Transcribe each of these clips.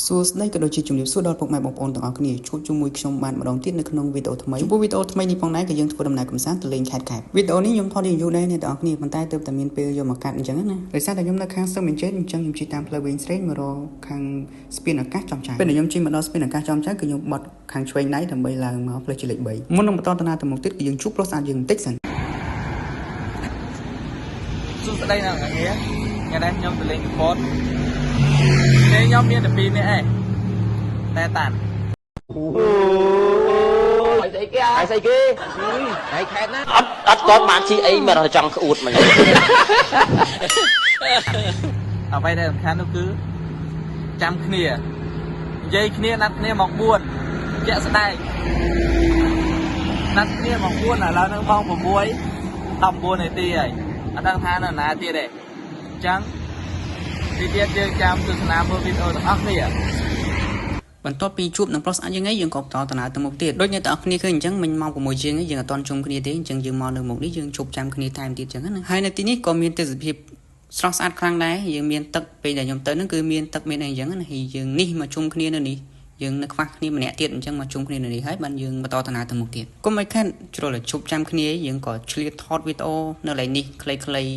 សួស្តីក៏ដូចជាជំរាបសួរដល់ពុកម៉ែបងប្អូនទាំងអស់គ្នាជួបជាមួយខ្ញុំបានម្ដងទៀតនៅក្នុងវីដេអូថ្មីចំពោះវីដេអូថ្មីនេះផងដែរក៏យើងធ្វើដំណើរកម្សាន្តទៅលេងខេត្តកែបវីដេអូនេះខ្ញុំថតយូរដែរអ្នកទាំងអស់គ្នាប៉ុន្តែទើបតែមានពេលយកមកកាត់អញ្ចឹងណាដោយសារតែខ្ញុំនៅខាងស្ទឹងមានជ័យអញ្ចឹងខ្ញុំជិះតាមផ្លូវវែងស្រេងមករកខាងស្ពានអាកាសចំចៅពេលដែលខ្ញុំជិះមកដល់ស្ពានអាកាសចំចៅគឺខ្ញុំបត់ខាងឆ្វេងដៃដើម្បីឡើងមកផ្លូវជាលេខ3មុននឹងបន្តដំណើរទៅមុខទៀតគឺយើងជួបប្រុសស្អាតយើងបន្តិចសិន សួស្តីអ្នកនរគ្នាថ្ងៃនេះខ្ញុំទៅលេងកពតនេះខ្ញុំមានតែពីរនាក់ឯងតែតាន់ ស្អីគេហើយស្អីគេហើយខេតណា អត់អត់គាត់បានជីអីមិនចង់ក្អួតមក អ្វីដែលសំខាន់នោះគឺចាំគ្នានិយាយគ្នាណាត់គ្នាម៉ោង4ជាក់ស្ដែងណាត់គ្នាម៉ោង4ឥឡូវនឹងម៉ោង6 19នាទីហើយអត់ដឹងថានៅណាទៀតទេអញ្ចឹងទីទៀតយើងចាំទស្សនាមើលវីដេអូទាំងអស់គ្នា បន្ទាប់ពីជួបនឹងប្រុសស្អាតយើងឯងយើងក៏បន្តដំណើរទៅមុខទៀតដូចអ្នកទាំងអស់គ្នាឃើញអញ្ចឹងមិញម៉ោង6ជាងឯងយើងអត់ទាន់ជុំគ្នាទេអញ្ចឹងយើងមកនៅមុខនេះយើងជប់ចាំគ្នាថែមទៀតអញ្ចឹងណាហើយនៅទីនេះក៏មានទេសភាពស្រស់ស្អាតខ្លាំងដែរយើងមានទឹកពេលដែលខ្ញុំទៅហ្នឹងគឺមានទឹកមានអីអញ្ចឹងណាហើយយើងនេះមកជុំគ្នានៅនេះយើងនៅខ្វះគ្នាម្នាក់ទៀតអញ្ចឹងមកជុំគ្នានៅនេះហើយបានយើងបន្តដំណើរទៅមុខទៀតកុំឲ្យខានជ្រុលឲ្យជប់ចាំគ្នាយើងក៏ឆ្លៀតថតវីដេអូនៅកន្លែងនេះខ្លីៗ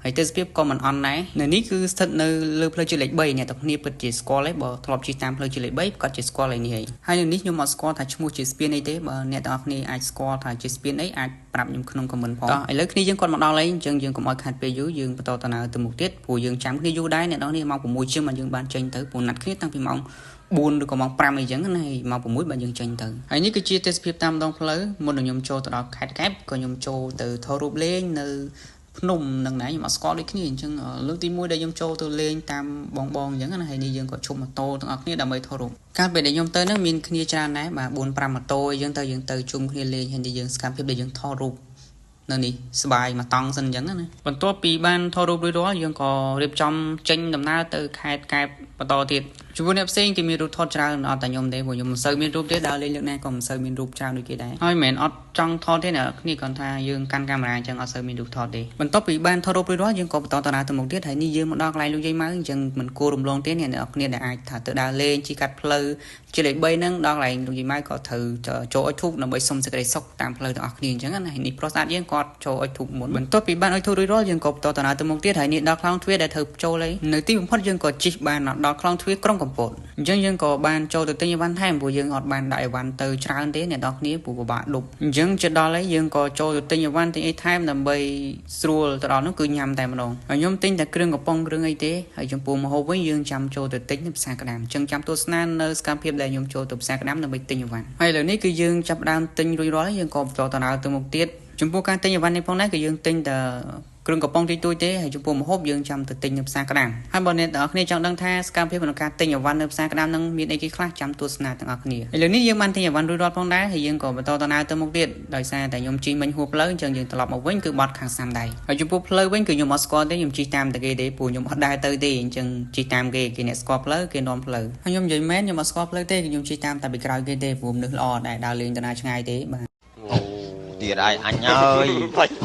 ហើយទេសភាពក៏មិនអន់ដែរនៅនេះគឺស្ថិតនៅលើផ្លូវជាតិលេខ3អ្នកទាំងគ្នាពិតជាស្គាល់ហើយបើធ្លាប់ជិះតាមផ្លូវជាតិលេខ3គាត់ជាស្គាល់ហើយនេះហើយហើយនៅនេះខ្ញុំអត់ស្គាល់ថាឈ្មោះជាស្ពានអីទេបើអ្នកទាំងអស់គ្នាអាចស្គាល់ថាជាស្ពានអីអាចប្រាប់ខ្ញុំក្នុង comment ផងតោះឥឡូវគ្នាយើងគាត់មកដល់ហើយអញ្ចឹងយើងកុំឲ្យខាត់ពេលយូរយើងបន្តដំណើរទៅមុខទៀតព្រោះយើងចាំគ្នាយូរដែរអ្នកទាំងគ្នាម៉ោង6ជាងបានយើងបានចេញទៅព្រោះណាត់គ្នាតាំងពីម៉ោង4ឬក៏ម៉ោង5អីចឹងណាហើយម៉ោង6បានយើងចេញទៅហើយនេះគឺជាទេសភាពតាមដងផ្លូវមុននឹងខ្ញុំចូលទៅដល់ខេត្តកែបក៏ខ្ញុំចូលទៅថតរូបលេងនៅ ភ្នំនឹងណាខ្ញុំអត់ស្គាល់ដូចគ្នាអញ្ចឹងលើកទី1ដែលខ្ញុំចូលទៅលេងតាមបងបងអញ្ចឹងណាហើយនេះយើងក៏ឈប់ម៉ូតូទាំងអស់គ្នាដើម្បីថតរូបកាលពេលដែលខ្ញុំទៅហ្នឹងមានគ្នាច្រើនដែរបាទ4 5ម៉ូតូអីចឹងទៅយើងទៅជុំគ្នាលេងហើយនេះយើងសកម្មភាពដែលយើងថតរូបនៅនេះស្បាយមកតង់សិនអញ្ចឹងណាបន្ទាប់ពីបានថតរូបរួចរាល់យើងក៏រៀបចំចេញដំណើរទៅខេត្តកែបបន្តទៀតចំពោះអ្នកផ្សេងគេមានរូបថតច្រើនអត់តែខ្ញុំទេព្រោះខ្ញុំមិនសូវមានរូបទេដើរលេងលើកណាក៏មិនសូវមានរូបច្រើនដូចគេដែរហើយមិនមែនអត់ចង់ថតទេអ្នកគ្នាគ្រាន់ថាយើងកាន់កាមេរ៉ាអញ្ចឹងអត់សូវមានរូបថតទេបន្ទាប់ពីបានថតរូបរួចរាល់យើងក៏បន្តដំណើរទៅមុខទៀតហើយនេះយើងមកដល់កន្លែងលោកយាយម៉ៅអញ្ចឹងមិនគួររំលងទេអ្នកនរគ្នាដែលអាចថាទៅដើរលេងជិះកាត់ផ្លូវជាលេខ3ហ្នឹងដល់កន្លែងលោកយាយម៉ៅក៏ត្រូវចូលអុជធូបដើម្បីសុំសេចក្តីសុខតាមផ្លូវទាំងអស់គ្នាអញ្ចឹងណាហើយនេះប្រុសស្អាតយើងគាត់ចូលអុជធូបមុនបន្ទាប់ពីបានអុជធូបរួចរាល់យើងក៏បន្តដំណើរទៅមុខទៀតហើយនេះដល់ខ្លោងទ្វារដែលត្រូវចូលហើយនៅទីបំផុតយើងក៏ជិះបានដល់ខ្លោងទ្វារក្រុងកំពតអញ្ចឹងយើងក៏បានចូលទៅទិញអីវ៉ាន់ថែមព្រោះយើងអត់បានដាក់អីវ៉ាន់ទៅច្រើនទេអ្នកនរគ្នាព្រោះពិបាកដប់អញ្ចឹងជិតដល់ហើយយើងក៏ចូលទៅទិញអីវ៉ាន់ទិញអីថែមដើម្បីស្រួលទៅដល់នោះគឺញ៉ាំតែម្ដងហើយខ្ញុំទិញតែគ្រឿងកំប៉ុងគ្រឿងអីទេហើយចំពោះម្ហូបវិញយើងចាំចូលទៅទិញនៅផ្សារក្តាមអញ្ចឹងចាំទស្សនានៅសកម្មភាពដែលខ្ញុំចូលទៅផ្សារក្តាមដើម្បីទិញអីវ៉ាន់ហើយឥឡូវនេះគឺយើងចាប់ផ្ដើមទិញរួចរាល់ហើយយើងក៏បន្តដំណើរទៅមុខទៀតចំពោះការទិញអីវ៉ាន់នេះផងដែរគឺយើងទិញតែគ្រឿងកំប៉ុងទីទួយទេហើយចំពោះម្ហូបយើងចាំទៅទិញនៅផ្សារក្តាមហើយបើអ្នកទាំងអស់គ្នាចង់ដឹងថាសកម្មភាពក្នុងការទិញអីវ៉ាន់នៅផ្សារក្តាមនឹងមានអីគេខ្លះចាំទស្សនាទាំងអស់គ្នាឥឡូវនេះយើងបានទិញអីវ៉ាន់រួចរាល់ផងដែរហើយយើងក៏បន្តដំណើរទៅមុខទៀតដោយសារតែខ្ញុំជិះមិញហួសផ្លូវអញ្ចឹងយើងត្រឡប់មកវិញគឺបត់ខាងស្ដាំដៃហើយចំពោះផ្លូវវិញគឺខ្ញុំអត់ស្គាល់ទេខ្ញុំជិះតាមតែគេទេព្រោះខ្ញុំអត់ដែរទៅទេអញ្ចឹងជិះតាមគេគេអ្នកស្គាល់ផ្លូវគេនាំផ្លូវហើយខ្ញុំនិយាយមែនខ្ញុំអត់ស្គាល់ផ្លូវទេគឺខ្ញុំជិះតាមតែពីក្រោយគេទេព្រោះមនុស្សល្អដែរដើរលេងទៅណាឆ្ងាយទេបាទ ទៀតហើយអញហើយ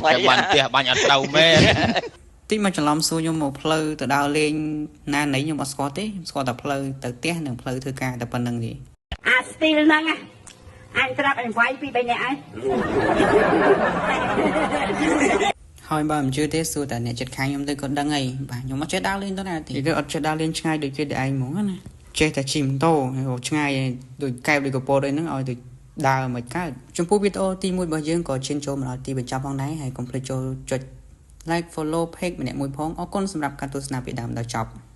តែបាញ់ផ្ទះបាញ់អត់ត្រូវមែន តិចមកច្រឡំសួរខ្ញុំមកផ្លូវទៅដើរលេងណាណីខ្ញុំអត់ស្គាល់ទេខ្ញុំស្គាល់តែផ្លូវទៅផ្ទះនិងផ្លូវធ្វើការតែប៉ុណ្្នឹងទេ អាស្ទីលហ្នឹងណាអញត្រាប់អញវាយពីរបីនាក់ហើយ ហើយបើមិនជឿទេសួរតែអ្នកចិត្តខាងខ្ញុំទៅក៏ដឹងហើយបាទខ្ញុំអត់ចេះដើរលេងទៅណាទេគេអត់ចេះដើរលេងឆ្ងាយដូចគេតែឯងហ្មងណាចេះតែជិះម៉ូតូហើយឆ្ងាយដូចកែបដូចកពតអីហ្នឹងឲ្យទៅដើរមិនកើតចំពោះវីដេអូទី1របស់យើងក៏ឈានចូលមកដល់ទីបញ្ចប់ផងដែរហើយកុំភ្លេចចូលចុច like follow page ម្នាក់មួយផងអរគុណសម្រាប់ការទស្សនាពីដើមដល់ចប់។